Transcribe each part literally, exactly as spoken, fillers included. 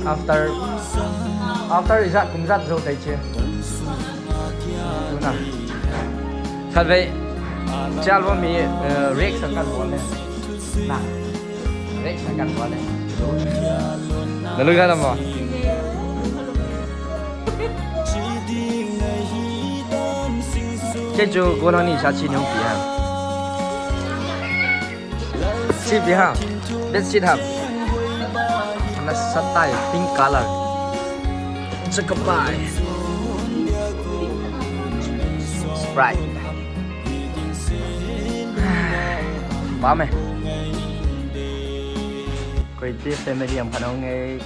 After, after ijat kum ijat jou tai che. Tuna. Khatvei, che album hi, eh, reaction kan bol e. Na. Reaction kan bol e. Na lung ka mo. Kei chu gollhang ni sa chi nung pi ha. Chi pi ha. Bedsheet ha. Nasa tai pink color. Chakapai. Sprite. Pame. Koite family am khanong nge.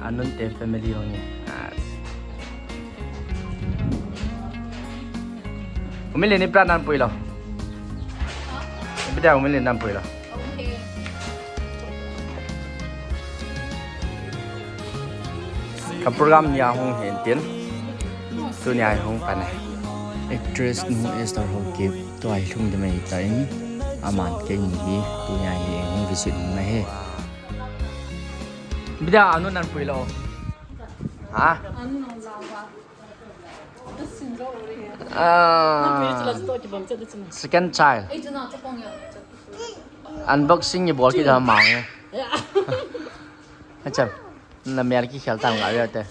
Anunte family hong nge. Ah. Umile ni plan nan pui lo. Bida umile nan pui lo. Ka program nia hung hin tin. Tunia hung pan e. Actress nu Esther Haokip tua hi lhung ding mai ta in. Aman keini hi tunia hi hung visit hung na he. Bida anu nan pui lo. Ha? Ah, second child. Unboxing ni bol ki da ma nge. Acham. Na mer ki khel tang ga te.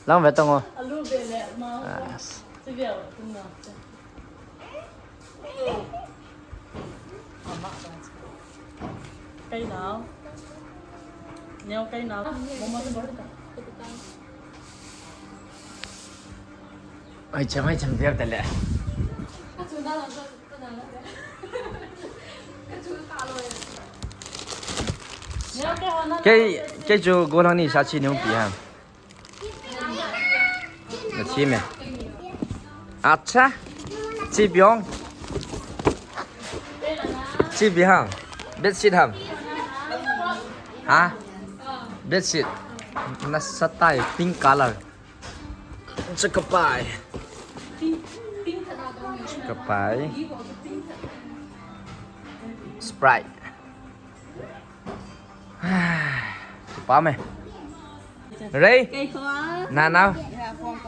Lang ve tang o. Alu be le ma. Ah. Kei nau. Neo kei nau. Mo mo se bol ta. Ai cham ai cham dia ta le. Kei, kei chu gollhang ni sa chi nung pi ha. Na chi me. Acha. Chi pi hong. Chi pi ha. Bedsheet ha. Ha? Bedsheet. Nasa tai pink color. Chakapai. Chakapai. Sprite. Pame. Rei. Kei ko a. Nanau.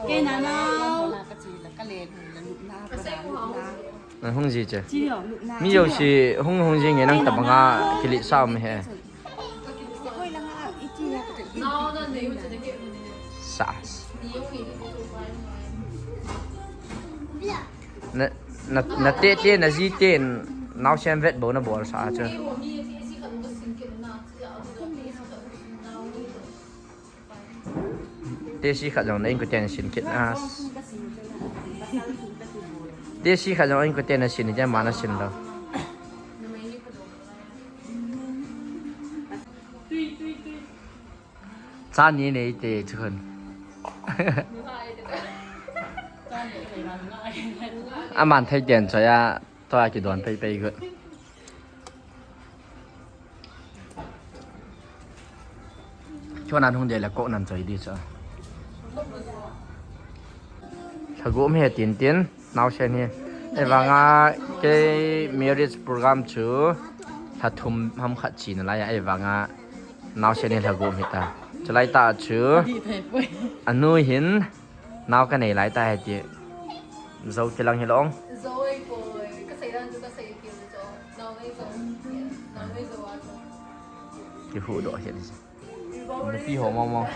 Kei nanau. Na hung ji che. Chi yo. Mi yo si hung hung ji nge nang tabanga kili sa um he. Sa. Na, na, na te te, na ji te, nao sem vet bo na bol sa chu. Te si khat jong na in ko ten sin kit na. Te si khat jong in ko ten na sin, je ma na sin lo. Cha ni nei te chun. Aman thei ten cha ya, to ya kidon pei pei gut. Chuan an hung deh le koh nan choi di chu. Lha gum he tin tin, nau sen hi. Ei vanga kei marriage program chu lha thum ham khat chi na lai a, ei vanga nau sen hi lha gum hi ta. Chulai ta chu anu hin nau ka nei lai ta he ti. Zo kilang hi long. Zo ei poi, ka sei dan chu ka sei ti chu. Nau nei zo. Nau nei zo a chu. Kihuhdoh hi ni. Nupi ho mong mong.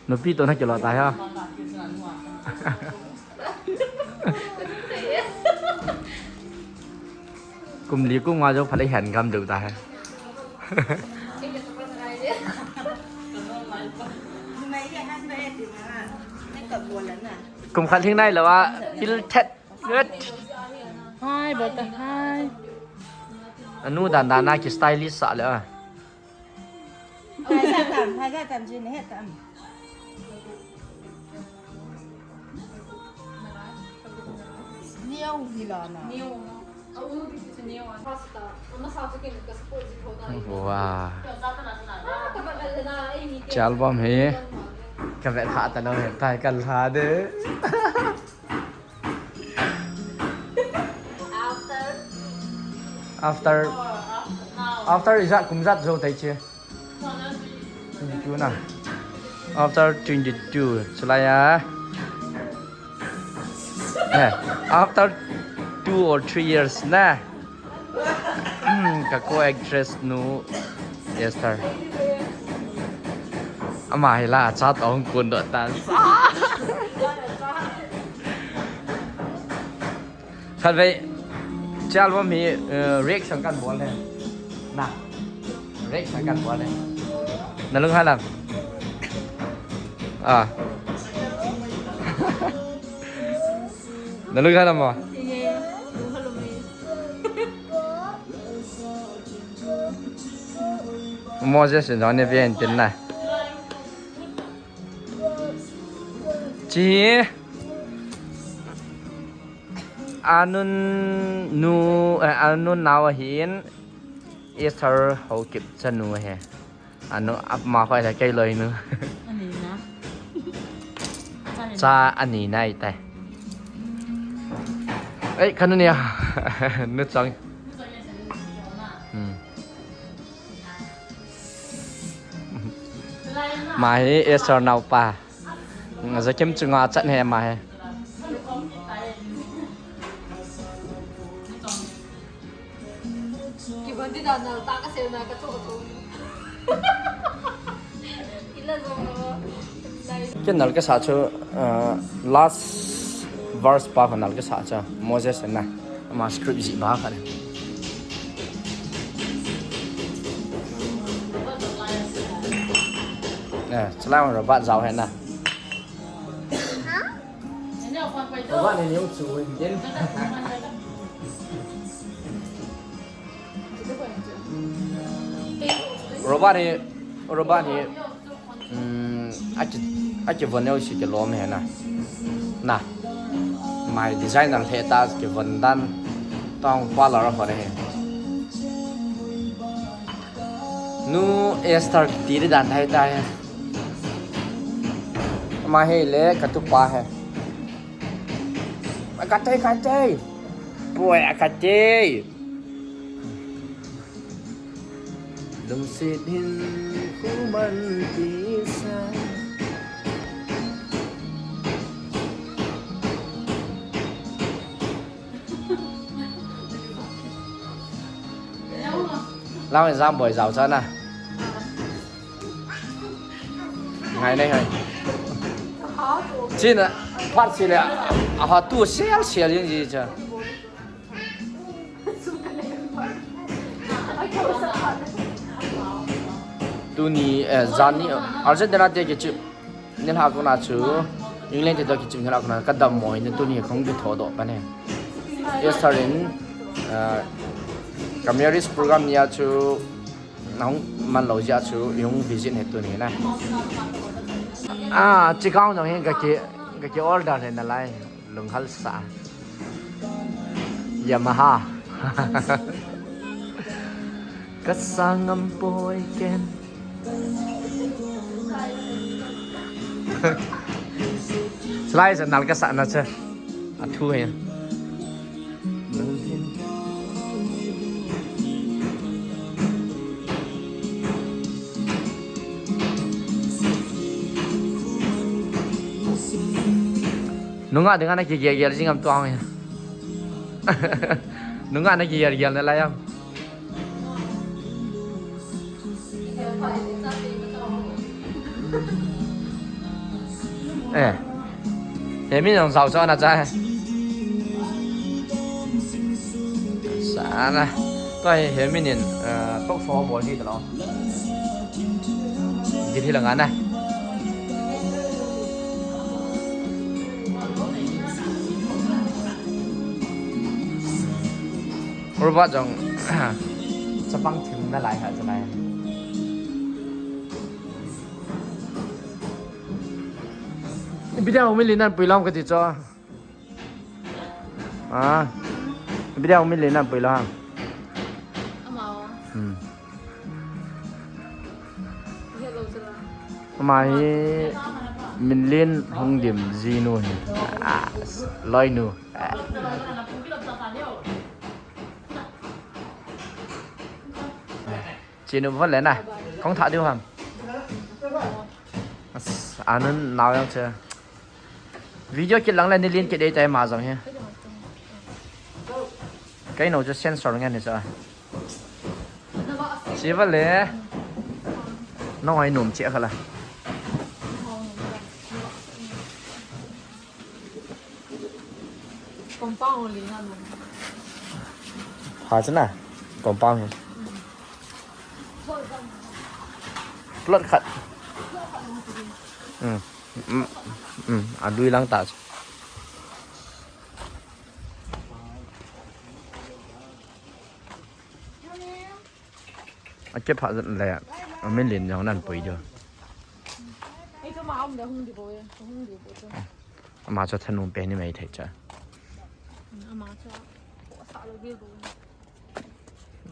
Nupi toh na kilo ta ha. Kum li kum nga jo phalei hen gam deu ta he. Kum khat hing nai lo a pil thet. Good. Hai, bol ta hai. Anu dan dan na ki stylist sa le a. Hai sa tam, hai sa tam jin he tam. Neo hi la na. Neo. Wow. Chalbam hi. Ka vet ha ta lo he, tai ka la de. After, after ijat kum jat jou tai che. Twenty-two na. After twenty-two, chulai a. Eh, after two or three years na. Ka co-actress nu Esther. Ama hi la chat ong kun do ta. Khatvei, Chalbam hi, eh, reaction kan bol le. Na. Reaction kan bol le. Na lung halam. Ah. Na lung halam mo. Moses in jong ne ven tin na. Chi. Anun nu, eh, anun nau ahin, Esther Haokip chanu ahi. Anu, ama khoi le kei loi nu. Ani na. Cha ani nai tai. Ei, kanu nia. Nu chang. Hmm. Ama hi Esther naopa. Nga Jakim chunga chan he ama hi. Kibon di da nal ta ka sel na ka to to. Ila zo. Ken nal ka sa chu, uh, last verse pa ka nal ka sa chu Moses na. Ama script ji ba ka ne. Eh, chalai robot jao he na. Robot ni ni chu din. Robot hi, robot hi, um, aki, aki von eu si ke lom he na. Na. Ama design ang he ta ke von dan tong pa la ro he. Nu Esther tiri dan thai ta he. Ama hi le ka tu pa he. Ka tei, ka tei. Boy, ka tei. Lungsit hin kuman tisa. Lau in jam boy jao cha na. Ngai nei hai. China, phat si le, aha tu sial sial yin ji cha. Tuni, eh, jani, Argentina te kichep nilhah kona chu, England te toh kichep nilhah kona ka dammo in tuni kahung kithodoh pan e. Esther in, eh, ka marriage program nia chu, nahung man lou jeh a chu, ihung visit he tuni na. Ah, chikang jong hin kaki, kaki order he nalai. Lunghal sa. Yamaha. Ka sa ngam poi ken. Chulai sa nal ka sa na cha. A thu he. Nunga dinga na kigel gel jing am tuang ya. Nunga na kigel gel na lai am. Eh. He mi nong sao sao na cha. Sana. Tua hi he mi nin, eh, talk show bol di ta lo. Di thi la nga na. Robot jong chapang thim na lai ha cha lai. Video mi linan pui lam ka ti cho. Ah. Video mi linan pui lam. Amao. Hmm. Hello, sir. Ama hi Minlin Hungdim jinu hi. Ah, loinu. Ah. Chinu von le na. Kong tha diu ham. As, anun nao yang che. Video kit lang le nilin kit dei tai ma jong hi. Kei no chu sensor ngen ni cha. Chi va le. Nong ai nom che khala. Compound li na nom. Ha chana. Compound hi. Plot khat. Hmm. Hmm. Hmm. A lui lang ta. A kep pha le. A Minlin jong nan pui jo. Ei chu ma um da hung di bo e, hung di bo chu. Ama chu thanum pe ni mai thei cha. Ama chu ko sa lo bi bo.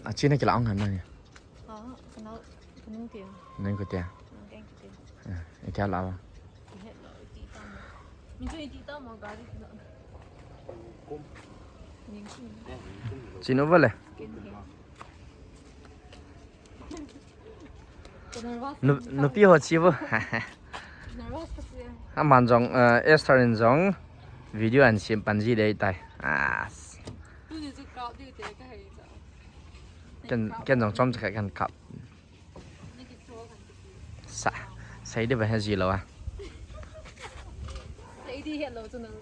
A china kila ang han na ni. Ah, kana kana ti. Nang ko tia. Nang ti. Eh, tia la. Ti het lo, ti ta mo. Mi chu ti ta mo gari na. Ning chu. Chinu va le. Ken he. Nu-, nupi ho chi vo. Aman jong, eh, Esther in jong video an siam pan ji dei tai. Ah. Ken, ken jong chom cha kan kap. Sa, sei de ba he ji lo a. Sei di he lo chu nang.